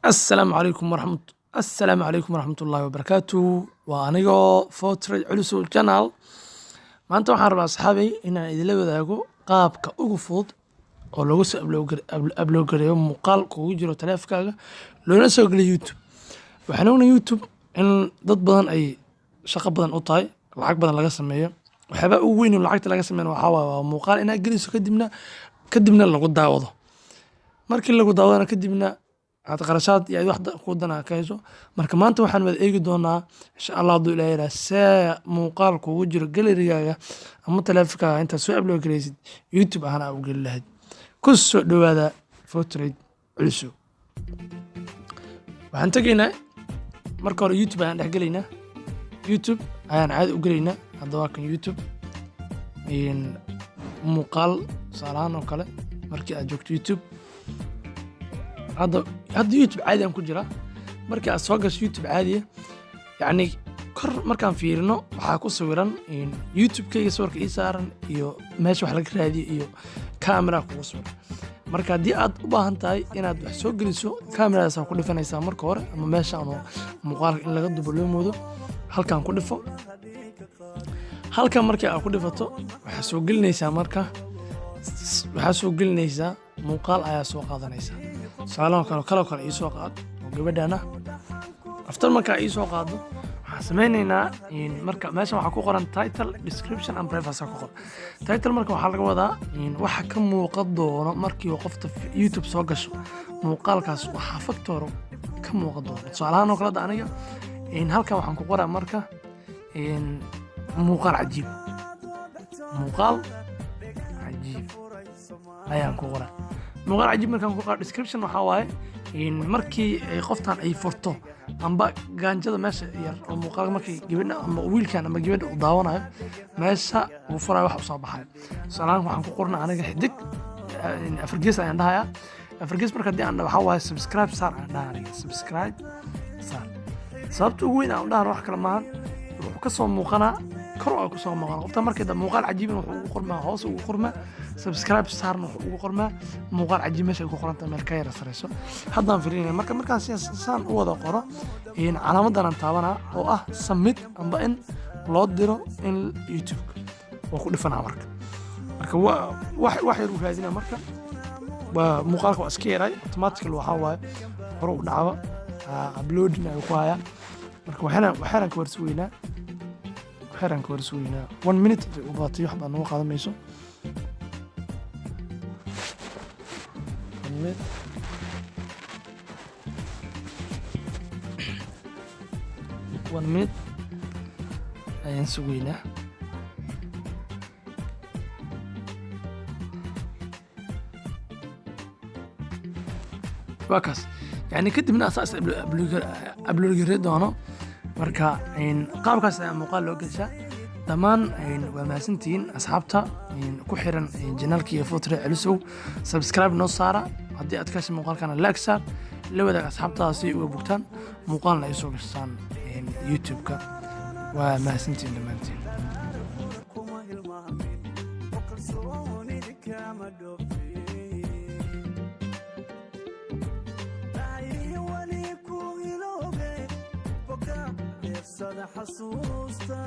Assalaamu calaykum waraxmatullaahi wabarakaatu. Waa anigoo Fortress Culusow Channel. Maanta waxaan rabaa, asxaabay, inaan idinla wadaago qaabka ugu fudud oo loogu soo upload gareeyo muuqaal kugu jiro taleefankaaga, loona soo geliyo YouTube. Waxaan ognahay YouTube in dad badan ay shaqo badan u tahay, lacag badan laga sameeyo. Waxyaabaha ugu weyn oo lacagta laga sameeyo waxaa waaye waa muuqaal inaad geliso, kadibna lagu daawado. Markii lagu daawadana, kadibna aad qarashaad iyo wax ku dana ka hesho. Marka maanta waxaan wada eegi doonaa, insha Allah hadduu Ilaahay yiraahdo, see muuqaal kugu jiro gallerygaaga ama taleefankaaga intaad soo upload gareysid YouTube ahaan aa u geli lahayd. Ku soo dhowaada Fortress Culusow. Waxaan tegaynaa marka hore YouTube ayaan dhex gelaynaa. YouTube ayaan caadi u gelaynaa. Hadda waa kan YouTube. Muuqaal tusaale ahaan oo kale markii aad joogto YouTube, hadda YouTube caadi aan ku jiraa. Markii aad soo gasho YouTube caadiya, yacni kor markaan fiirino, waxaa ku sawiran YouTube-kayga, sawirka ii saaran iyo meesha wax laga raadiyo iyo camera kugu sawiran. Marka haddii aad u baahan tahay inaad wax soo geliso, cameradaas ku dhifanaysaa marka hore, ama meesha ama muuqaalka in laga dubo loo moodo, halkan ku dhifo. Halkan markii aad ku dhifato, waxaa soo gelinaysaa, marka waxaa soo gelinaysaa muuqaal ayaa soo qaadanaysaa. Tusaalahan kale kaloo kale ii soo qaad oo gabadhan ah. After markaa ii soo qaado, waxaan sameynaynaa marka meeshan waxaa ku qoran title, description and preface ku qoran. Title marka waxaa laga wadaa waxa ka muuqan doono markii uu qofta YouTube soo gasho muuqaalkaas, waxaa factor ka muuqan doono. Tusaalahaan oo kale hadda aniga halkan waxaan ku qoraa marka muuqaal cajiib. Muuqaal cajiib ayaan ku qoraa. Muuqaal cajiib markaan ku qora, description waxaa waaye markii ay qoftan ay furto amba gaanjada meesha yar oo muuqaal, markii gabadha ama wiilkan ama gabadha uu daawanayo, meesha uu furayo wax usoo baxayo. Tusaalahaan waxaan ku qornaa aniga xidig afar gees ayaan dhahayaa. Afar gees marka haddii aan dhaho, waxaa waaye subscribe saar ayaan dhahaa aniga. Subscribe saar, sababta ugu weyn aan u dhahana wax kale maahan, wuxuu ka soo muuqanaa kor oo ku soo muuqanaa qofta markii dambe. Muuqaal cajiibna wuxuu ugu qormaa hoos ugu qormaa, subscribe saarna wuxuu ugu qormaa muuqaal cajiib meesha ay ku qoran tahay meel ka yara sareyso. Haddaan fiirinaya marka, markaan saan u wada qoro, calaamadan aan taabanaa oo ah submit amba in loo diro in YouTube waa ku dhifanaa. Marka waa wax yar u raadinaa. Marka waa muuqaalka waa iska yaray, automatically waxaa waaye hore u dhacaba, uploading ayuu ku hayaa. Marka waxaan ka warsugeynaa, waxaan ka warsugeynaa 1 minute haday u baatay, wax baa nagu qaadan mayso. 1 minute. 1 minute ayaan sugeynaa. Waa kaas. Yani kadibna asaas upload gare doono. Marka qaabkaas ayaa muuqaal loo gelshaa. Dhammaan waa mahadsantihiin asxaabta ku xiran channelka iyo Fotre Celisow. Subscribe noo saara. Haddii aad ka heshay muuqaalkana, like saar, la wadaag asxaabtaada si ay uga bogtaan, muuqaalna ay soo gashtaan YouTube-ka. Waa mahadsantihiin dhammaantiin. Kuma hilmaamin oo kalsoonida kama dhoofin. Ra'yihi weli ku iloobe boga neefsada xasuusta.